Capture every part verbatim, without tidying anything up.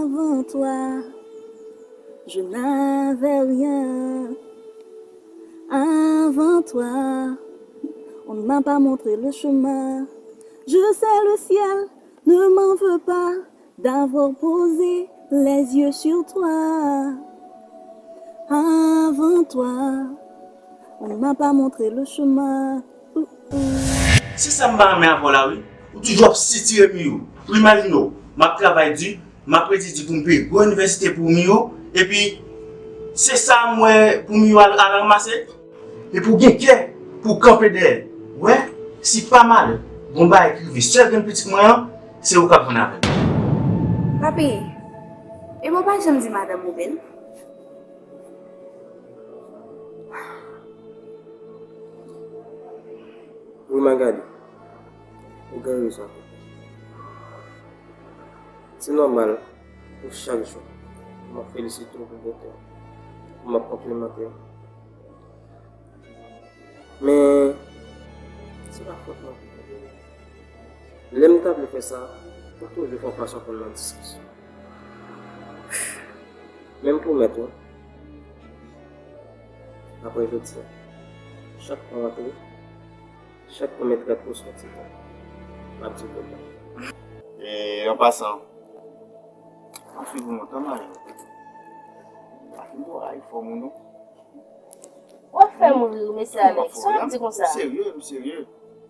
Avant toi, je n'avais rien. Avant toi, on ne m'a pas montré le chemin. Je sais, le ciel ne m'en veut pas d'avoir posé les yeux sur toi. Avant toi, on ne m'a pas montré le chemin. Ouh, ouh. Se sa m pa renmen avè w la wi. Ou toujou ap sitire Miyou. Ou imajine w, m ap travay di, m ap redi di pou m peye gwo inivèsite pou Miyou, epi se sa m wè pou Miyou al, al ranmase? Epi w gen kè pou w kanpe dèyè l. Wè, si pa malè, gon bagay k rive sèl grenn pitit mwen an, se ou k ap vann avè l. Papi, epi w pa janm di madanm ou bèl? Wi Magali, ou gen rezon. Se nòmal pou chak jou m ap felisite w pou bote w, pou m ap konplimante w. Men, se pa fòt mwen. Lè m ta vle fè sa, m toujou fè yon fason pou n nan diskisyon. Men m pwomèt ou, apre jodi a, chak mwen rantre, chak premye trèt pou sòti tan, m ap di w kontan. E, an pasan, anfin pou lontan mari. Anfin pou ay fòm ou non. W ap fè m ri wi mesye Alex. Sa w ap di konsa? Serye, m serye.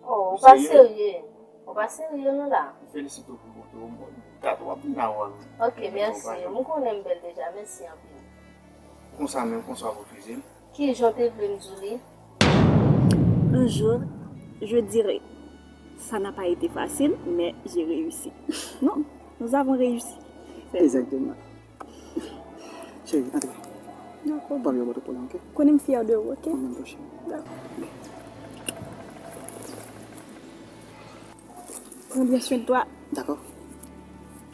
Oh, ou pa serye. Ou pa serye non la. M felisite w pou bote w. Gade w ap vin a wòl. Ok, mèsi. M konnen m bèl deja. Mèsi anpil. Konsa menm, konsa w refize m. Kijan w te vle m di w li? Un jour, je dirai, ça n'a pas été facile, mais j'ai réussi. Non, nous avons réussi. Exactement. Cheri, antre. Dakò. Ban m yon bòt pou la, ok? Konnen m fyè de ou, ok? Mwen menm tou, cheri. Dakò. Pran byen swen de twa. Dakò.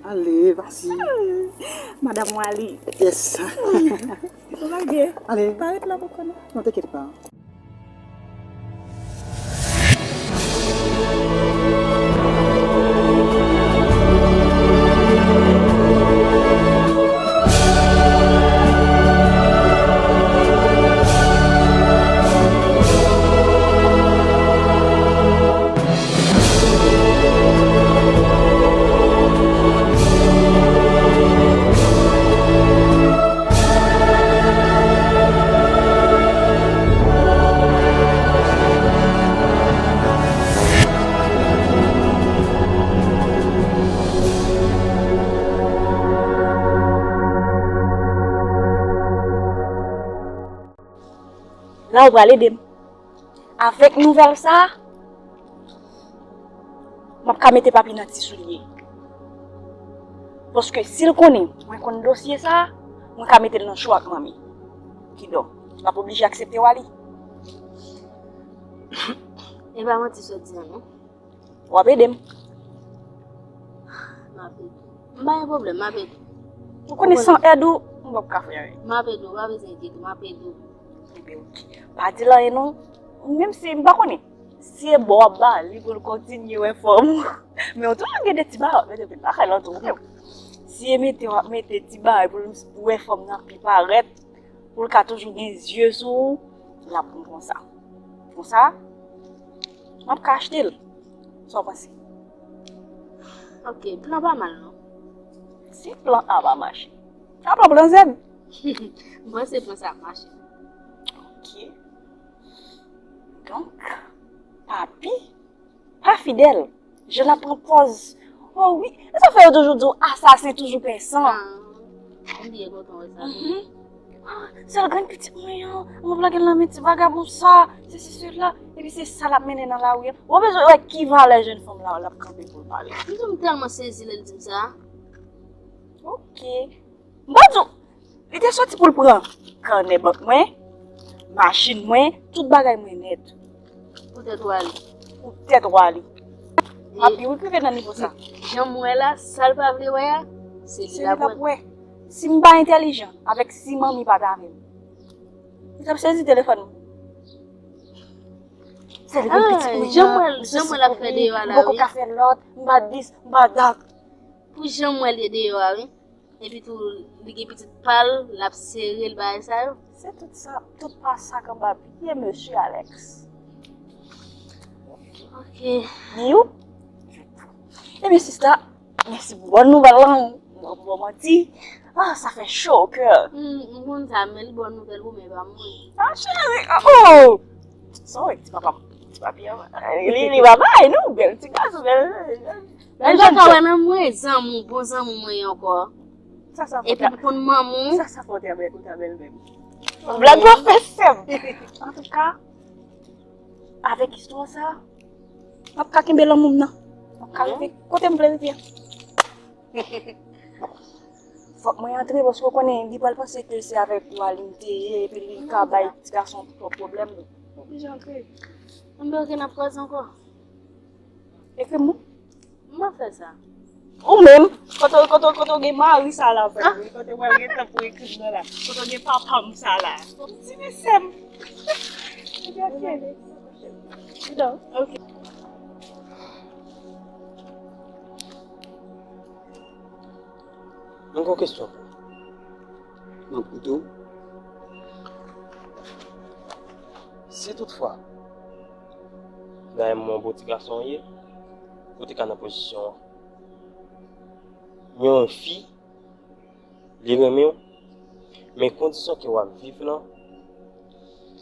Ale, vas-y. Madame Wally. Yes. Ou lage. Ale. Parèt la pou konnen. Non, t'inquiète pas. La ou pral ede m. Avèk nouvèl sa a, m ap ka mete papi nan ti soulye. Paske si l konnen mwen konn dosye sa a, mwen ka mete l nan cho ak manmi. Kidonk, l ap oblije aksepte Wally. E pa manti sa w di a non. W ap ede m. M ap ede w. M pa gen pwoblèm, m ap ede w. Ou konnen san èd ou, m p ap ka fè anyen. M ap ede w, pa bezwen enkyete, m ap ede w. Ebyen, ok. Pa di l anyen non. Menm si m pa konnen. Si e bon w ap ba li pou l kontinye wè fòm ou. Men w toujou gen de ti bagay w ap mete pou l pa fè lòt ou menm. Si e mete w ap mete ti bagay pou l wè fòm nan pi parèt, pou l ka toujou gen zye sou ou, l ap bon konsa. Konsa, m ap ka achte l. Sa w panse? Ok, plan pa mal non. Si plan A pa mache, sa pran plan Z. M panse plan sa ap mache. Ok. Donk, papi pa fidèl. Jan l ap pran pòz. Oh wi, e sa fè yo toujou di w asasen toujou pè san. M byen kontan wè sa. Sèl grenn pitit mwen an, mwen lage l nan men ti vagabon sa, sesi sela, epi se sa l ap mennen nan lari a. Ou bezwen wè ki valè jèn fanm la l ap kanpe pou l pale. M di m tèlman sezi lè l di m sa. Ok. M pa di w, li te soti pou l pran kanè bank mwen, machin mwen, tout bagay mwen nèt. Poutèt Wally. Poutèt Wally. Papi, ou rive nan nivo sa. Jan m wè la, sa l pa vle wè a, se li l ap wè. Si m pa entèlijan, avèk si manmi pa t avè m, li t ap sezi telefòn mwen. Se li pou pitit mwen. Jan m wè l ap fè deyò a la, wi. M poko ka fè lòt, m pa dis, m pa dat. Pou jan m wè l ye deyò a, wi. Epi tou, li gen pitit pa l, l ap sere l, bagay sa yo. Se tout sa, tout pa sa k anba pye mesye Alex. Ok. Ni ou? Ebyen, sista, mèsi pou bòn nouvèl lan. Mwen pou manti. Ah, sa fè cho o kè. Hmm, m konn sa, men li bòn nouvèl pou mwen, pa mwen. Ah, cheri, oh! Sa w wè, ti papa, ti papi an, li, li pa bay, non, bèl ti gason, bèl, bèl, bèl jèn. Mwen pa ka wè menm mwen, zanmi, bon zanmi mwen ankò. Sa, sa fò. Epi m konn manman. Sa, sa fò, ou te bèl, ou te bèl menm. Blag pa fè sèm. Antouka, avèk istwa sa, m ap ka kenbe lanmou m nan. M ap ka rive kote m vle rive a. Fòk mwen antre, paske w konnen, li pral panse ke se avèk Wally m te ye, epi li ka bay ti gason twòp pwoblèm. Oblije antre. Anben, ok, n ap kwaze ankò. Ekri m non. M ap fè sa. Ou menm, kote, kote, kote w gen mari sa la avèk mwen, kote w al gen tan pou ekri m nan la, kote w gen papa m sa la. Ti mesye m. Ebyen, ok. Bidon. Ok. Mwen gen yon kesyon pou ou. M ap koute w. Si toutfwa, dayè m wè yon bon ti gason w ye, ou te ka nan pozisyon an. Yon fi, li renmen w, men kondisyon ke w ap viv lan,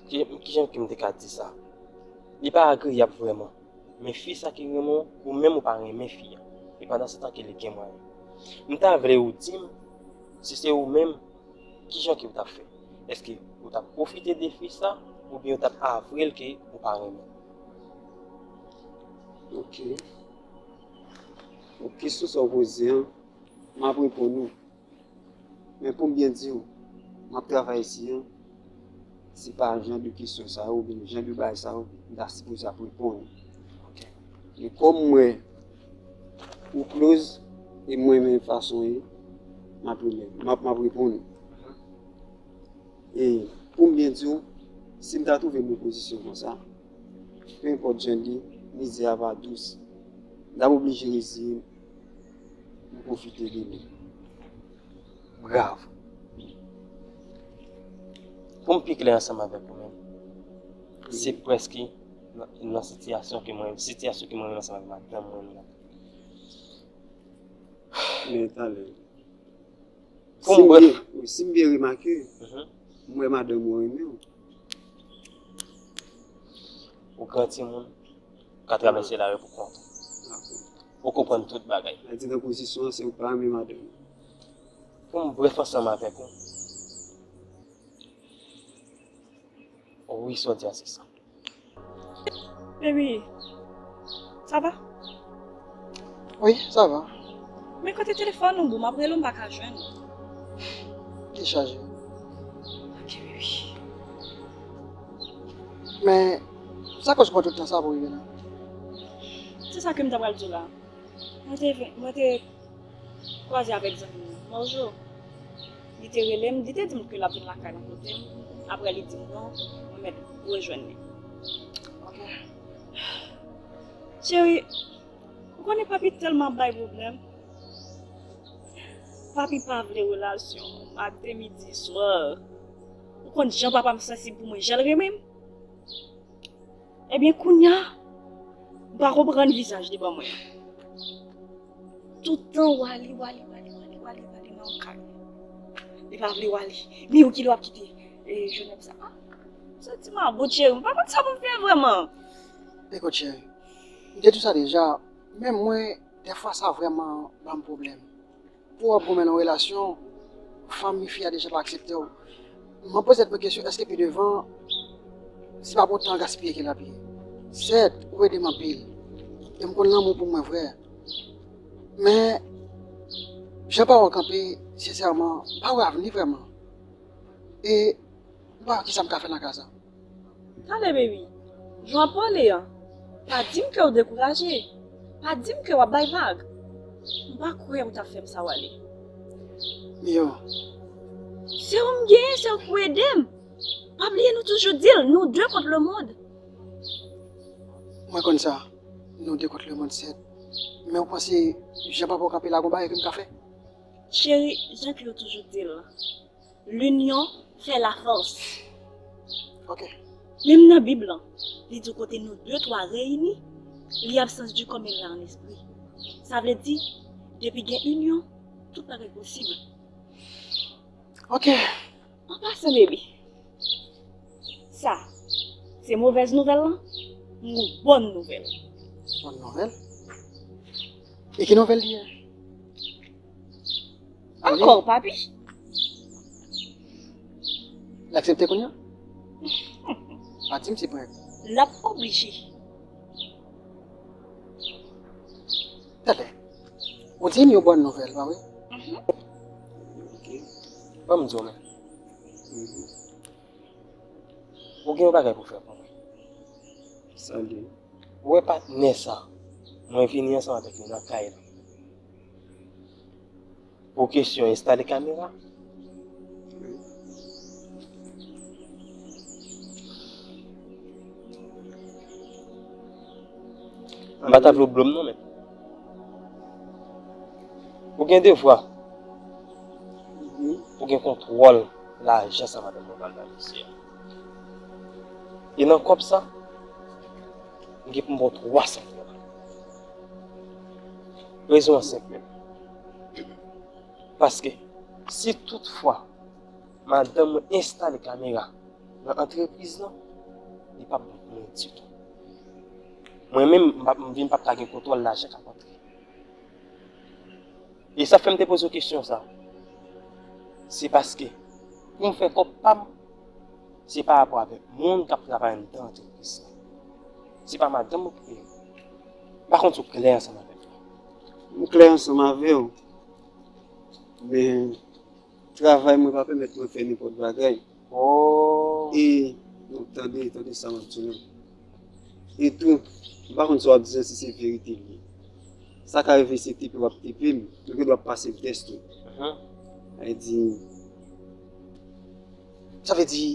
ki, kijan ke m te ka di sa? Li pa agreyab vrèman. Men fi sa ki renmen w, ou menm ou pa renmen fi a. E pandan se tan ke li gen mwayen. M ta vle ou di m, si se ou menm, kijan ke ou t ap fè? Èske ou t ap pwofite de fi sa, oubyen ou t ap avwe l ke ou pa renmen? Ok. Bon, kesyon sa w poze an, m ap reponn ou. Men pou m byen di w, m ap travay isi an, se pa jan de kesyon sa yo, oubyen jan de bagay sa yo, m ta sipoze ap reponn. Ok. Men kòm m wè ou close, e m renmen fason w ye, m ap renmen, m ap, m ap reponn ou. E pou m byen di w, si m ta twouve m nan pozisyon konsa, pe enpòt jan l ye, mizè a va dous. M t ap oblije reziye m, m pwofite de li. Bravo. Pou m pi klè ansanm avèk ou menm, se prèske nan, nan sitiyasyon ke mwen, sitiyasyon ke mwen menm ansanm avèk madanm mwen nan. Men talè. Si m byen, wi, si m byen remake, m wè madanm ou renmen w. Ou gran timoun, ou ka travèse lari pou kont ou. Ou konprann tout bagay. Sa di nan pozisyon an, se ou pa renmen madanm ou. Pou m brèf ansanm avèk ou. Wi, sa w di a, se sa. Baby, ça va? Wi, sa va. Men kote telefòn ou, boo? M ap rele w, m pa ka jwenn ou. Li chaje. Ok, baby. Men, sa koz pran tout tan sa pou rive la? Se sa ke m ta pral di w la. Mwen te, mwen te kwaze avèk zanmi m, Marjo. Li te rele m, li te di m ke l ap vin lakay lan kote m. Apre li di m non, mwen mèt rejwenn li. Ok. Cheri, ou konnen papi tèlman ap bay pwoblèm. Papi pa vle relasyon, maten, midi, swa. Ou konn jan papa m sansib pou mwen, jan l renmen m. Ebyen, kounye a, m pa konprann vizaj li ban mwen an. Tout tan Wally, Wally, Wally, Wally, Wally, Wally nan yon kay. Li pa vle Wally. Men ou kilè w ap kite, e, jennonm sa? Ah, santi m about, cheri. M pa konn sa pou m fè vrèman. Ekout, cheri, m te di w sa deja, menm mwen, dèfwa sa vrèman ban m pwoblèm. Pou w ap goumen nan yon relasyon, fanmi fi a deja pa aksepte w. M ap poze tèt mwen kesyon, èske pi devan, se pa pou tan gaspiye ke l ap ye? Sèt, ou ede m anpil. E m konn lanmou pou mwen vrè. Men, jan pawòl kanpe, sensèman, m pa wè avni vrèman. E m pa wè kisa m ka fè nan ka sa. Talè, baby. Jan w ap pale an, pa di m ke w dekouraje. Pa di m ke w ap bay vag. M pa kwè ou t ap fè m sa, Wally. Miyò. Se ou m genyen, se ou k pou ede m. Pa bliye nou toujou di l, nou de kont lemonn. Mwen konn sa. Nou de kont lemonn, sèt. Men ou panse jan papa w kanpe la gon bagay ke m ka fè? Cheri, jan ke yo toujou di l, l'union fait la force. Ok. Menm nan Bib lan, li di kote nou de twa reyini, li absans di kò men la an espri. Sa vle di, depi gen inyon, tout bagay posib. Ok. An pasan, baby, sa, se movèz nouvèl lan, m gon bòn nouvèl. Bòn nouvèl? E ki nouvèl li ye? Ankò, papi. L aksepte kounye a? Pa di m se prank. L ap oblije. Tande. Ou di m yon bòn nouvèl, pa vre? Mhm. Ok. Ban m di w, men. Mhm. Ou gen yon bagay pou fè pou mwen. Sa l ye? Ou wè patnè sa, mwen vini ansanm avèk li nan kay la. Pou kesyon enstale kamera, m pa ta vle w blo m non, men. Ou gen devwa pou gen kontwòl lajan sa madanm mwen pral ba misye a. E nan kòb sa, m gen pou m ba w twa san dola. Rezon an senp menm. Paske, si toutfwa madanm mwen enstale kamera nan antrepriz lan, li p ap bon pou mwen ditou. Mwen menm, m p ap, m vin p ap ka gen kontwòl lajan k ap antre. E sa fè m te poze w kesyon sa, se paske pou m fè kòb pa m, se pa rapò avèk moun k ap travay anndan antrepriz lan. Se pa madanm mwen ki peye m. M pa konn si w klè ansanm avè m. M klè ansanm avè w, men travay mwen pa pèmèt mwen fè nenpòt bagay. Oh. E, non, tande, tande sa m ap di w la. E tou, m pa konn sa w ap di an, si se verite li ye. Sa ka rive se tepe w ap tepe m, ou gen dwa pase m tès tou. Mhm. Sa vle di, sa vle di,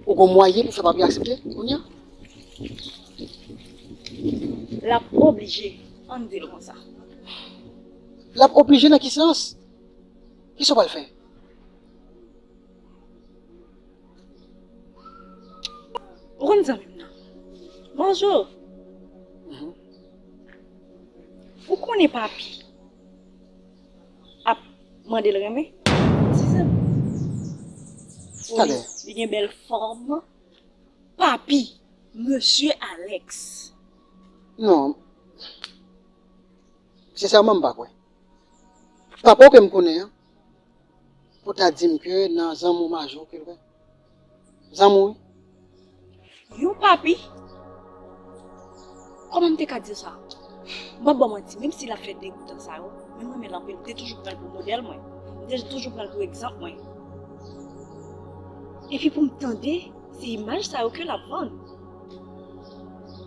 ou gon mwayen pou fè papi aksepte kounye a? L ap oblije, ann di l konsa. L ap oblije nan ki sans? Kisa w pral fè? Ou konn zanmi m nan? Bonjou. Mhm. Ou konnen papi ap mande l renmen? Ti zanmi. Wi, talè. Li gen bèl fòm. Papi, mesye Alex. Non. Sensèman, m pa kwè. Papa w ke m konnen an, pou ta di m ke nan zanmi w majò ke l wè. Zanmi w, wi. Yon papi? Kòman m te ka di w sa? M p ap ba w manti, menm si l ap fè degoutan sa yo, men m renmen l anpil, m te toujou pran l pou modèl mwen. M te toujou pran l pou egzanp mwen. Epi pou m tande, se imaj sa yo ke l ap vann.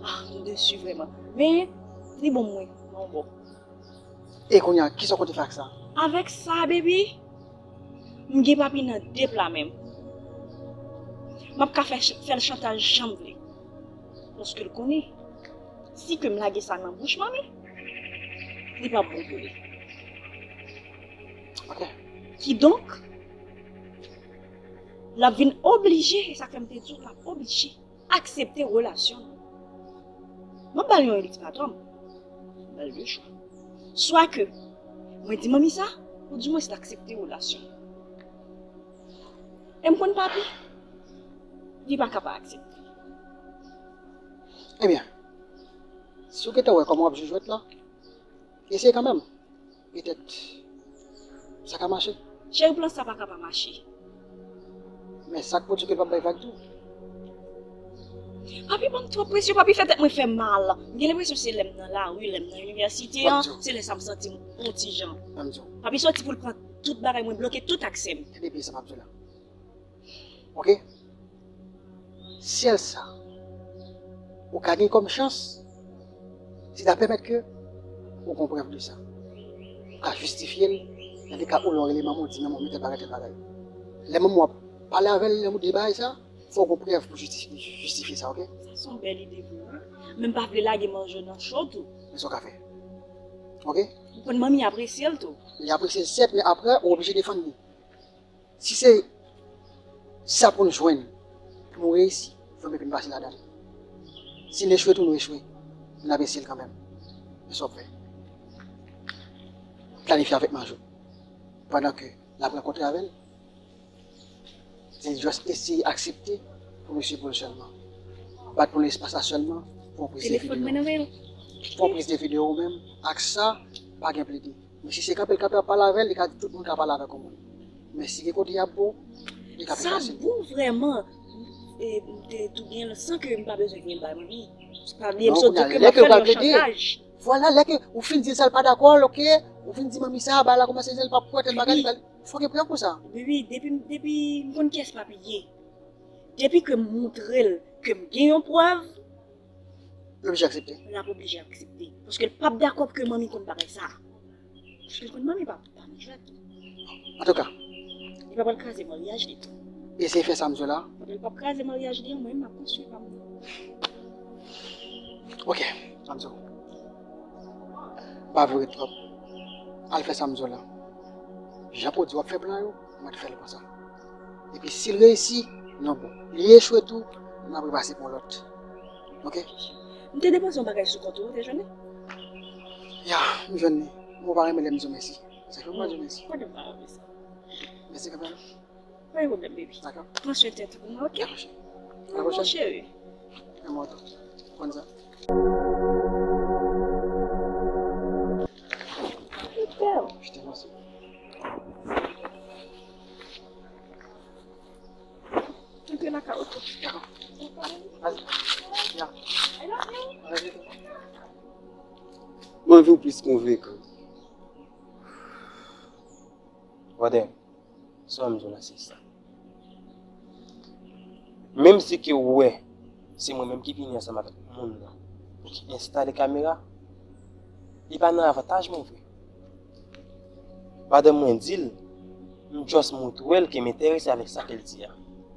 Ah, m desi vrèman. Men, li bon mwen, nan yon bò. E kounye a, kisa w konte fè ak sa? Avèk sa, baby, m gen papi nan de pla men m. M ap ka fè ch-, fè l chantaj jan m vle. Paske l konnen, si ke m lage sa nan bouch manmi, li p ap bon pou li. Ok. Kidonk, l ap vin oblije, e sa fè m te di w, l ap oblije aksepte relasyon nou. M ap ba l yon iltimatòm. M ba l de chwa. Swa ke mwen di manmi sa, ou dimwens l aksepte relasyon nou. E m konn papi, li pa ka pa aksepte. Ebyen, si w gentan wè kòman w ap jwe jwèt la, eseye kanmenm. Petèt, sa ka mache. Cheri, plan sa pa ka pa mache. Men sa k pwodui ke l p ap bay vag tou. Papi ban m twòp presyon, papi fè tèt mwen fè mal. M gen lenpresyon se lè m nan lari, lè m nan inivèsite an, se lè sa m santi m on ti jan. Papi soti pou l pran tout bagay mwen, bloke tout aksè m. Tande byen sa m ap di w la. Ok? Sèl sa ou ka gen kòm chans, se ta pèmèt ke ou gon prèv de sa. Ou ka jistifye l, nan de ka ou lè w rele manman w, di manman w, men tèl bagay, tèl bagay. Lè manman w ap pale avè l, lè w di bagay sa, fò w gon prèv pou jisti-, jistifye sa, ok? Sa se yon bèl ide vre, wi. Men m pa vle lage manje nan cho tou. Men sa w ka fè. Ok? Ou konn manmi apresye l tou. Li apresye l sèt, men apre, ou oblije defann li. Si se sa pou n jwenn, pou nou reyisi, fò n pase ladan l. Si n echwe tou, nou echwe. N ap eseye l kanmenm. Men sa w ap fè? Planifye avèk Majò. Pandan ke l ap rankontre avè l, se just eseye aksepte pou mesye pou l sèlman. Bat pou l espas la sèlman, pou yon priz de videyo. Pou yon priz de videyo ou menm, ak sa, pa gen plede. Men si se kanpe l kanpe ap pale avè l, li ka di tout moun ka pale avèk yon moun. Men si gen kote y ap bo, li ka pi fasil. Sa bon vrèman, e, m te tou gen l san ke m pa bezwen gen l bay manmi. Se pa byen m sot di ke m ap fè l yon chantaj. Vwala, lè ke ou fin di l sa l pa dakò, ok, ou fin di manmi sa, bagay la kòmanse di l p ap kwè tèl bagay, li pral fòk e pran kou sa. Wi, wi, depi, depi m konn kiyès papi ye. Depi ke m montre l ke m gen yon prèv, L oblije aksepte. L ap oblije aksepte. Paske l p ap dakò pou ke manmi konn bagay sa. Paske l konn manmi pa, pa nan jwèt. Antouka. Li pa pral kraze maryaj li tou. Eseye fè sa m di w la. Pandan l p ap kraze maryaj li an, mwen menm m ap konstwi pa m. Ok, sa m di w. Pa vle ret twòp. Al fè sa m di w la. Jan pou di w ap fè plan yo, mwen te fè l konsa. Epi si l reyisi, nou bon. Li echwe tou, n ap repase pou yon lòt. Ok? M te depoze yon bagay sou kont ou, ou te jwenn li? Ya, m jwenn li. Mwen pa renmen lè m di w mèsi. Sa fè m pa di w mèsi. Mèsi kanmenm. Pa gen pwoblèm, baby. Dakò. Pran swen tèt ou pou mwen, ok? Dakò, cheri. A la pwochèn. Cheri. Renmen w tou. Konn sa. Je t'aime aussi. Antre lakay ou tou. Dakò. Vas-y. Viens. Vas-y. Mwen anvi w plis konvenkan. Brother, sa m di w la se sa. Menm si ke w wè se mwen menm ki vini ansanm avèk moun nan pou ki enstale kamera, li pa nan avantaj mwen vre. Madanm mwen di l, m just montre l ke m enterese avèk sa ke l di a.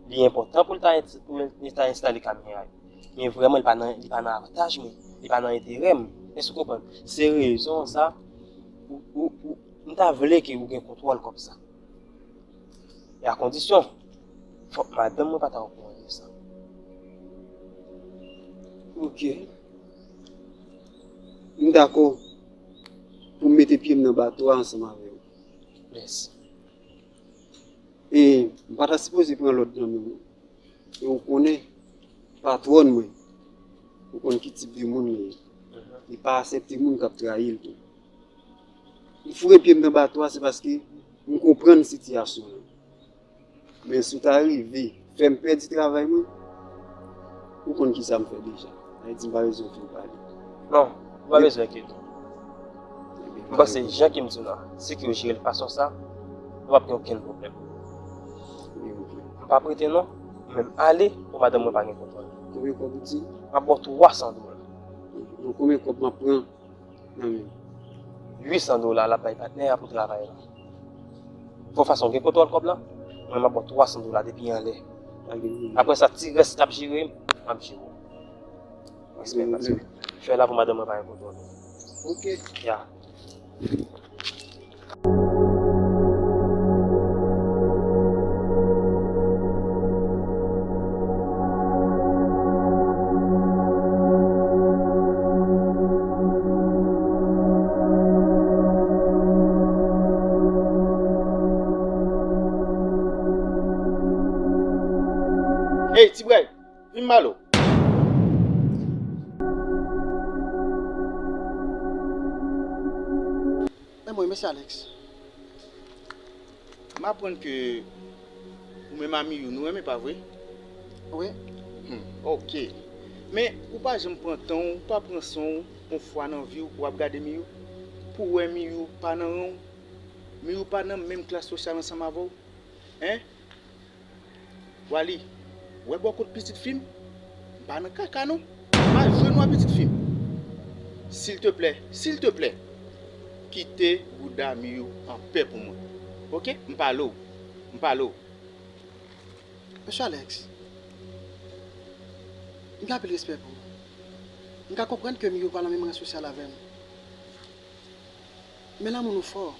Li enpòtan pou l ta, pou l ta enstale kamera yo. Men vrèman, li pa nan, li pa nan avantaj mwen. Li pa nan enterè m. Èske w konprann? Se rezon sa, ou, ou, ou, m ta vle ke ou gen kontwòl kòb sa. E a kondisyon, fòk madanm mwen pa ta okouran de sa. Ok. M dakò pou m mete pye m nan bato a ansanm avè w. Mèsi. E m pa ta sipoze pran lòd nan men w. E ou konnen, patwòn mwen, ou konn ki tip de moun li ye. Li pa aksepte moun k ap trayi l tou. M foure pye m nan bato a, se paske m konprann sitiyasyon an. Men si w ta rive fè m pèdi travay mwen, ou konn kisa m fè deja. Sa vle di m pa bezwen fin pale. Non, ou pa bezwen enkyete w. M panse jan ke m di w la, si ke w jere l fason sa, nou p ap gen okenn pwoblèm. M pa prete non, men m ale pou madanm mwen pa gen kontwòl. Konbyen kòb ou di? M ap ba w twa san dola. Bon, konbyen kòb m ap pran nan men w? Uit san dola l ap bay patnè a pou travay la. Fò fason gen kontwòl kòb la, mwen m ap ba w twa san dola depi anlè. Apre sa, ti rès k ap jere, m ap jere w. Respè, respè. Fè la pou madanm mwen pa gen kontwòl. Ok. Ya. Ey, ti bway, vin m pale w. Anmwey, mesye Alex. M aprann ke ou menm a Miyou, nou renmen, pa vre? Wi. Hmm, ok. Men, ou pa janm pran tan w, ou pa pran san w, yon fwa nan vi w, pou w ap gade Miyou? Pou w wè Miyou pa nan ran w? Miyou pa nan menm klas sosyal ansanm avè w? Hein? Wally, ou wè bò kot pitit fi m? M pa nan kaka non. M pa jwe nwa pitit fi m. Silteplè, silteplè, kite bouda Miyou anpè pou mwen. Ok? M pale w. M pale w. Mesye Alex, m gen anpil respè pou ou. M ka konprann ke Miyou pa nan menm ran sosyal avè m. Men lanmou nou fò.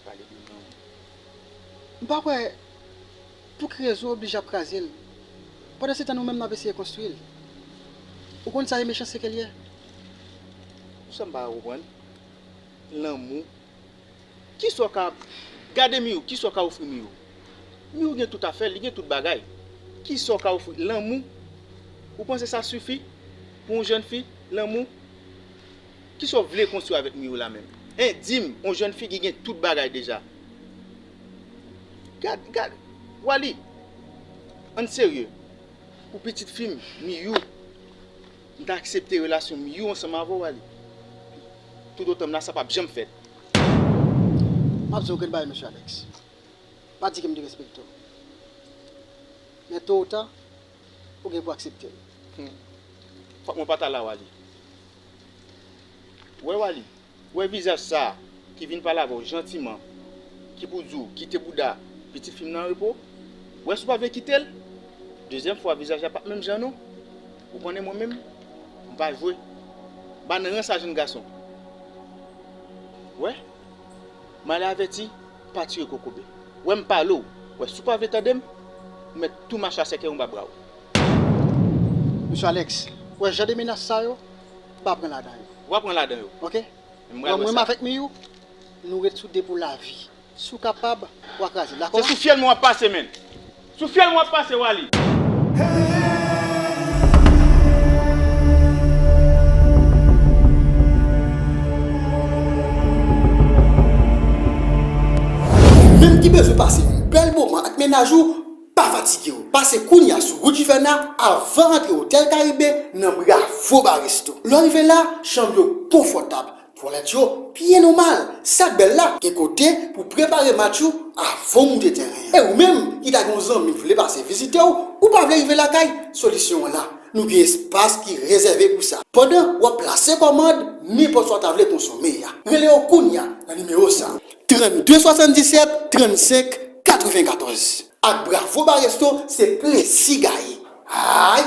Pale de lanmou. M pa kwè pou ki rezon w oblije ap kraze l. Pandan se tan nou menm n ap eseye konstwi l. Ou konn sa e mechanste ke l ye. Sa m pa ka konprann. Lanmou. Kisa w ka, gade Miyou, kisa w ka ofri Miyou? Miyou gen tout afè l, li gen tout bagay. Kisa w ka ofri? Lanmou? Ou panse sa sifi pou yon jèn fi? Lanmou? Kisa w vle konstwi avèk Miyou la menm? Hein, di m, yon jèn fi ki gen tout bagay deja. Gad, gad, Wally, ann serye. Pou pitit fi m, Miyou, m ta aksepte relasyon Miyou ansanm avè w, Wally. Toutotan m la, sa p ap janm fèt. M ap di w grenn bagay, mesye Alex. Pa di ke m derespekte w. Men to ou ta, ou gen pou aksepte l. Hmm. Fòk mwen pa ta la, Wally. Wè, Wally, wè vizaj sa a ki vin pale avè w jantiman, ki pou di w kite bouda pitit fi m nan an repo? Wè si w pa vle kite l, dezyèm fwa vizaj la p ap menm jan non. Ou konnen mwen menm, m pa jwe. M pa nan rans a jèn gason. Wè, m ale avèti, pa tire kokobe. Wè m pale w, wè si w pa vle tande m, ou mèt tou mache a sèkèy anba bra w. Mesye Alex, wè jan de menas sa yo, pa pran ladan yo. W a pran ladan yo. Oke? M pral wè sa. Mwen menm avèk Miyou, nou ret sou de pou lavi. Si w kapab, w a kraze l, dakò? Se sou fyèl mwen w ap pase, menn. Sou fyèl mwen w ap pase, Wally. Ou menm ki bezwen pase yon bèl moman ak mennaj ou, pa fatige w. Pase kounye a sou wout Jivèna avan antre Otèl Karibe nan Bravo Bar Resto. Lè w rive la, chanm yo konfòtab, twalèt yo byen nòmal. Sa k bèl la, gen kote pou prepare match ou avan w moute teren an. E ou menm ki ta gen yon zanmi k vle pase vizite w, ou pa vle rive lakay, solisyon an la. Nou gen espas ki rezève pou sa. Pandan w ap plase kòmand nenpòt sa w ta vle konsome a. Rele yo kounye a nan nimewo sa a, trannde swasanndisèt trannsenk katrevenkatòz. Ak Bravo Bar Resto, se plezi gaye. Ay!